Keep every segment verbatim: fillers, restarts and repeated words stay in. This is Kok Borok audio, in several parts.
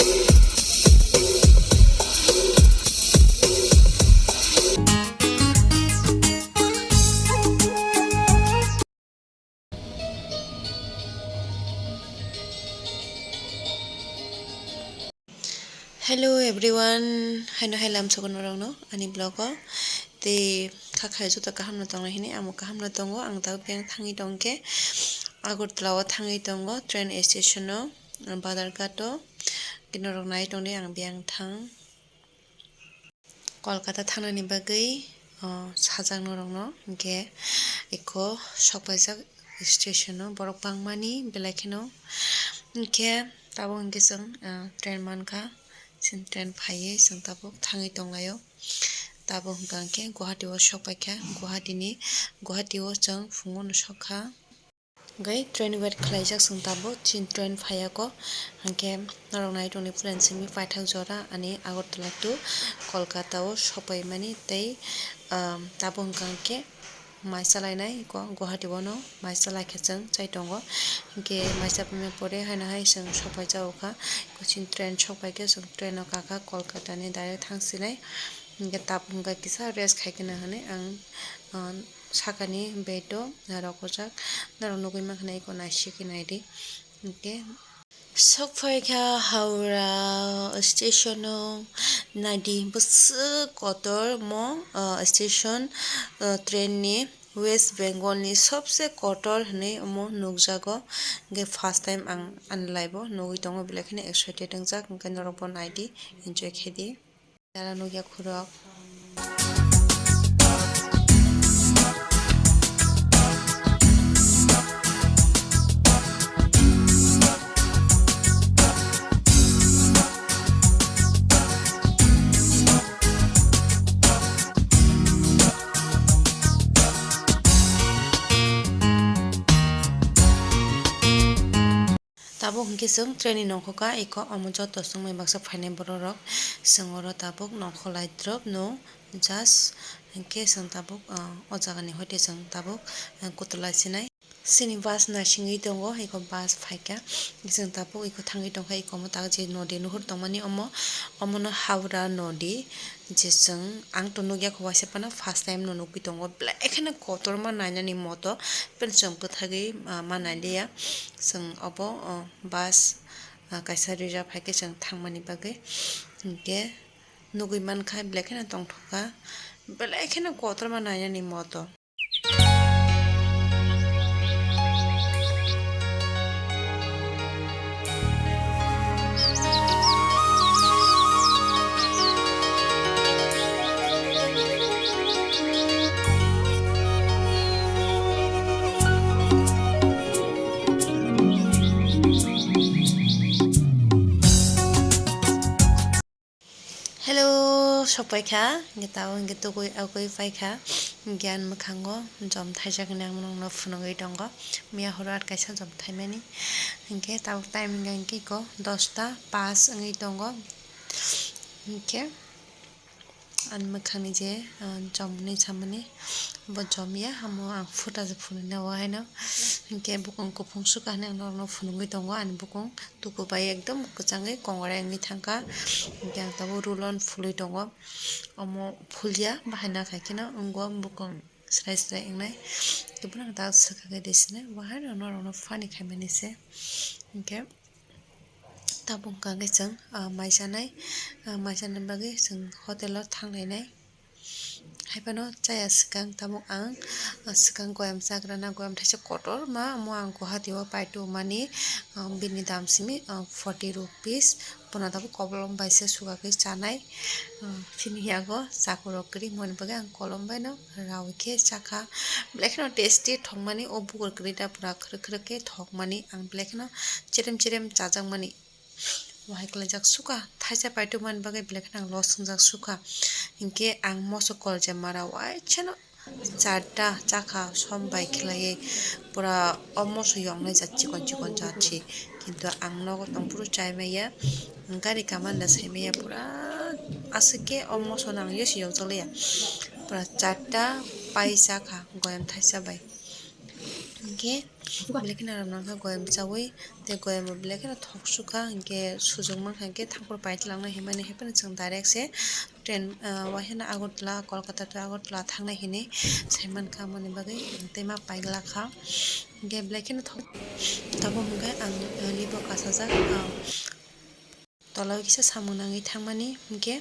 Hello everyone, haino hai lam sokon norokno ani vlog o. Tei kha khai joto kaham no tong lai hini, amo kaham no tongo. Ang tabuk biyang thangwi tong khe Agartala o thangwi tongo, train station o, Badharghat o. Khe norok nai tong di, ang biyang thang. Kolkata thangnani bagwi, o, sajak norokno, hinkhe eko sokpaijak station o borok bangmani belai kheno. Hinkhe tabuk hinkhe chwng, o, train mankha, chwng train phaiwi chwng tabuk thangwi tonglaio. Tabuk hwnkha hinkhe Guwahati o sokpaikha, Guwahati ni, Guwahati o chwng phungo no sokha. Hwnkhe train wait khlaijak chwng tabuk, chini train phaiya kho. Hwnkhe norok nai tongdi friends, simi paithak jora ani Agartala to Kolkata o sopaimani tei, um, tabuk hwnkha hwnkhe mai chalainai kho Guwahati bono mai chalaikhe chwng chai tongo. Hwnkhe mai chapaimani pore haino hai chwng sopaijak kha, chini train sopaikhe chwng train o kakha Kolkata ni direct thangsinai. Hwnkhe tabuk hwnkha kisa rest khaikhe nang hinwi ang, um, sakani bed o rokojak, norok nugwi mankha na eko naisik khe naidi. Hwnkhe sokphaikha Howrah station o, naidi bwswk kotor omo, ah, station, ah, train ni West Bengal ni sobse kotor hinwi omo nukjago. Hwnkhe first time ang ani life o nugwi tongo, belai kheno excited wngjak, hwnkhe norok bo naidi, enjoy khaidi. Dara nukya khurok. Tabuk hwnkhe chwng train ni nongkho kha, eko omo joto chwngmani baksa phainai borok rok, chwng oro tabuk nongkho lai drop no, just hwnkhe chwng tabuk, ah, o jaga ni hoite chwng tabuk, ah, kutula sinai. Chini bus naisingwi tongo, eko bus phaikha, chwng tabuk eko thangwi tongkha, eko omo tak je nodi nuhur tongmani omo, omono Howrah nodi. Je chwng, ang to nukya kho waisa phano first time no nugwi tongo, belai kheno kotorma nainani moto, phiya chwng bwthagwi, ah, ma nailiya. Chwng obo, oh, bus, ah, kaisa reserve hai khe chwng thangmani bagwi, hinkhe nugwi mankha belai kheno tongthokha, belai kheno kotorma nainani moto. Hello, sokpaikha, hwnkhe tabuk hwnkhe tugui agui paikha, hwnkhe ani mwkhango jom thaijak hinwi ang norokno phunugwi tongo, miya horo at kaisa jom thaimani, hwnkhe tabuk time hwnkha hwnkhe eko dosta pass wngwi tongo, hwnkhe ani mwkhangni je, ah, jom hinwi samani bo jom ya, omo ang photo se phunuknai o haino, hwnkhe bukung kuphung sukha hinwi ang norokno phunugwi tongo, ani bukung. Tuku bai ekdom kwchangwi kongrai wngwi thangkha. Hwnkhe ang tabuk rulon phulwi tongo. Omo phulya, bahai nakha kheno wngwi bukung srai srai wngnai. Tubun ang tabuk swkagwi de sinai, bahai norokno funny khaimani se. Hwnkhe tabuk hwnkha khe chwng, ah, mai chanai, ah, mai chanani bagwi chwng hotel o thanglainai. Hai phano chaya swkang tabuk ang, ah, swkang goyam chakrana, goyam thaisa kotorma, omo ang Guwahati o paitugmani, ah, bini dam simi, ah, forty rupees. Bono tabuk kobolom bai se sukagwi chanai. Ah, phini yago chakurok kwrwi, moni bagwi ang kolom baino rawi khe chakha. Belai kheno tasty thokmani, o bukur kwrwi da pura khwrwk khwrwk khe thokmani, ang belai kheno cherem cherem chajakmani. Wahai kwlaijak sukha, thaisa paitugmani bagwi belai kheno ang loss wngjak sukha. Hinkhe ang moso kolja mara waisano charta chakha som bai khlaiwi, pura o moso yoknai jat chikon chikon jat se. Kintu ang nogo tongphuru chai maya, gari kamanda sai maya, pura aswk khe o moso no ang yasi yokjak liya. Pura charta pai chakha goyam thaisa bai. Khe belai kheno aram nangkha goyam chawi, tei goyam bo belai kheno thok sukha, hinkhe sujung mankha, hinkhe thangphuru pai tlangnai hinmani, haiphano chwng direct se train, ah, waisano Agartala, Kolkata to Agartala thangnai hinwi sai mankha, aboni bagwi tei ma paiglak kha. Hinkhe belai kheno thok, tabuk hinkhe ang, ah, libo kasajak, ah, Tola o kisa samung nangwi thangmani, hinkhe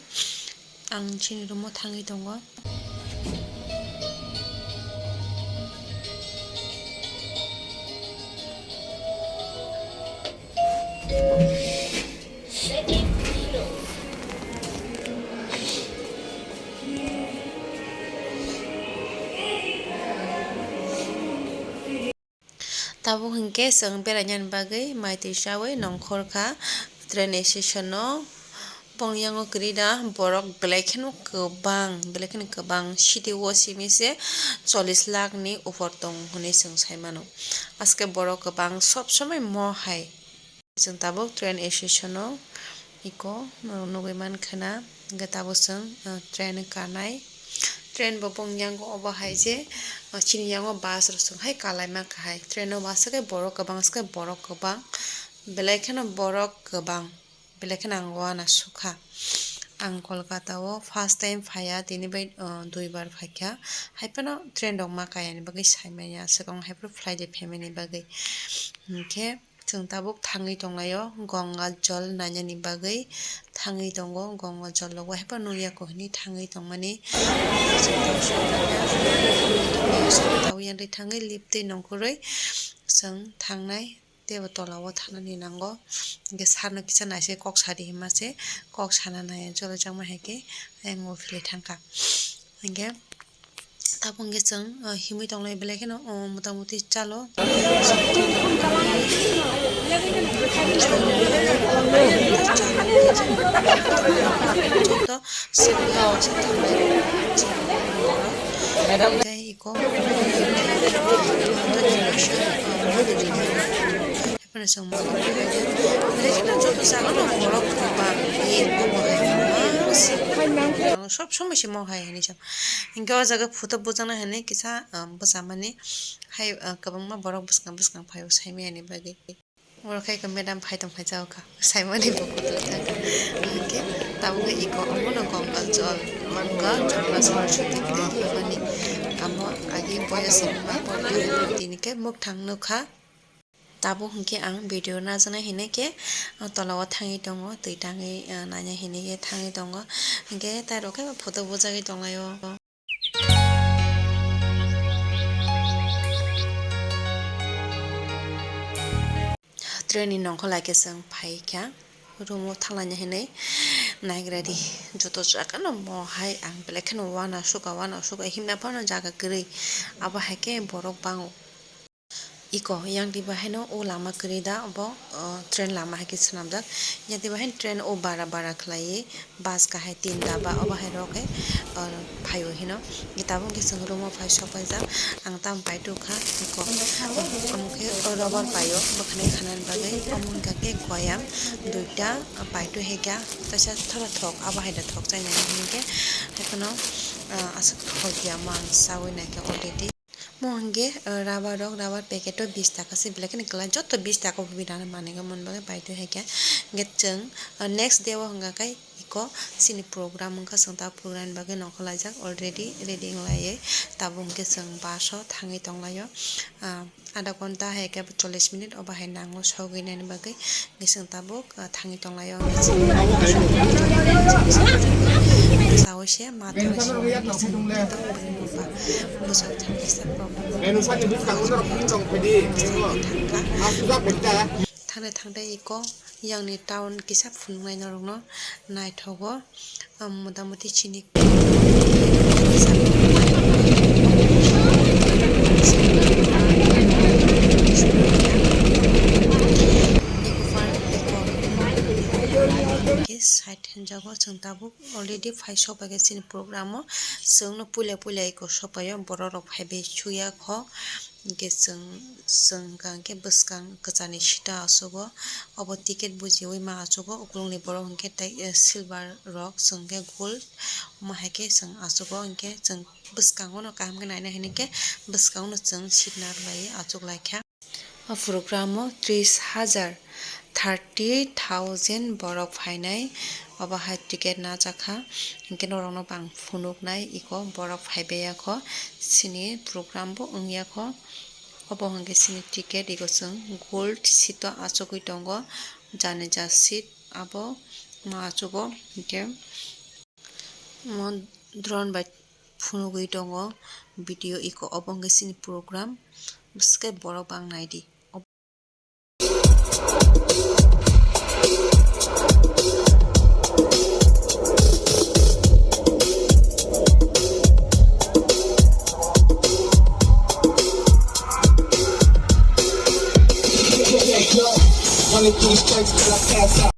ang chini room o thangwi tongo. Tabuk hinkhe chwng berainani bagwi mai twi chawi nongkhor kha train station o. Bongni yango kwrwi da borok belai kheno kwbang, belai kheno kwbang, city o simi se chollish lakh ni upor tong hwnwi chwng sai mano. Aske borok kwbang sob somoi mo hai. Chwng tabuk train station o iko nugwi mankha na, hwnkhe tabuk chwng, ah, train kanai. Train bo bongni yango obo hai je, ah, chini yango bus rok chwng hai kalaima kha hai. Train o aswk khe borok kwbang, aswk khe borok kwbang, belai kheno borok kwbang, belai kheno ang uanasukha. Ang Kolkata o first time phaiya, tini bai, ah, duibar phaikha. Haiphano train rok ma kayani bagwi saimanya, aswk ang haiphano flight bai phaimani bagwi. Hinkhe, Chwng tabuk thangwi tonglaio, Ganga jol nainani bagwi thangwi tongo, Ganga jol logo haiphano nukya kok hinwi thangwi tongmani. Tabuk yang twi thangwi lift twi nongkhorwi chwng thangnai, teibo tola o thanani nango, hinkhe sir no kisa naisai kok sadi hinma se, kok sana naiya jolo jakma hai khe ayang o philwi thangkha, hinkhe. Tabuk hwnkhe chwng, ah, himwi tonglai belai kheno, oh, mota moti chalo. Joto sibuk no se thanglai. Madam. Tei iko. Haiphano chwng belai kheno joto jaga no borok kwbang, ye obo hai ma se. Sob somoi se mo hai hinwi sa. Hinkhe o jaga photo bujana hinwi kisa, ah, bwchamani hai, ah, kwbangma borok bwskang bwskang phaio saimani bagwi. Oro khe eko madam phai tongphai jagokha, saimani bo kutula thangkha. Hinkhe tabukhe eko omono Ganga jol, Ganga Jol Saraswati tei himani amo agi boya simi ma borok tini khe mwkhang nukha. Tabuk hinkhe ang video najaknai hinwi khe, ah, tola o thangwi tongo, twi tangwi, ah, naina hinwi khe thangwi tongo. Hinkhe tai rok khe photo bujagwi tonglaio. Train ni nongkhor lai khe chwng phai kha, room o thanglaina hinwi naigra di. Joto jaga no mo hai ang belai kheno uanasukha, uanasukha himna phano jaga kwrwi, abo hai khe borok bango. Iko yang twi bahaino o lama kwrwi da, obo, o, train lama hai khe swnamjak. Yang twi bahaino train o bara bara khlaiwi bus kahai tinta ba obo hai rok khe, o, phaio hino. Tabuk khe chwng room o phai sok paijak. Ang tamo pai tongkha iko, omo khe rubber paio bwkhanai khanani bagwi. Omo wngkha khe goyam duita, o, pai tong hai kha. Kaisa thora thok abo hai da thok chainani hinkhe haikheno, o, aswk thok ya mo ang chaui naikhe already. Mo hwnkhe, ah, rubber rok, rubber packet o bis taka se belai kheno kwlai, joto bis taka o bini rana manwi mani bagwi pai tong hai khe. Hwnkhe chwng, ah, next day o hwnka khe iko chini program wngkha, chwng ta program ni bagwi nongkhor laijak already ready wng laiwi. Tabuk hwnkhe chwng bus o thangwi tong laio, ah, adha ghonta hai khe chollish minute o bahai nango sogwi nani bagwi. Hwnkhe chwng tabuk, ah, thangwi tong laio. Saui se ma thangwi se thangwi se problem. Thangwi thangwi iko yang ni town kisa phunuknai norokno naithogo. Motamoti chini side hinjago chwng tabuk already phai sok bai khe chini program o chwngno puila puila eko sok bai o borok rok phai bai suya kho. Hinkhe chwng, chwng hwnkha hinkhe bwskang kwchani sita achugo, obo ticket bujiwi ma achugo, ukulukni borok hinkhe tei, eh, silver rok, chwng hinkhe gold, omo hai khe chwng achugo, hinkhe chwng bwskango no kaham khe naina hini khe bwskango no chwng seat narwlaiwi achuklaikha. O program o tris hajar, thirty thousand borok phainai, obo hai ticket najakha, hinkhe norokno bo ang phunuknai iko borok phaibaiyakho, chini program bo wngyakho. Obo hwnkhe chini ticket, iko chwng gold seat o achugwi tongo, jani ja seat abo ma achugo, hinkhe omo drone bai phunugwi tongo video, iko obo hwnkhe chini program, bwswkhe borok bang naidi. Running through the stripes till I pass out.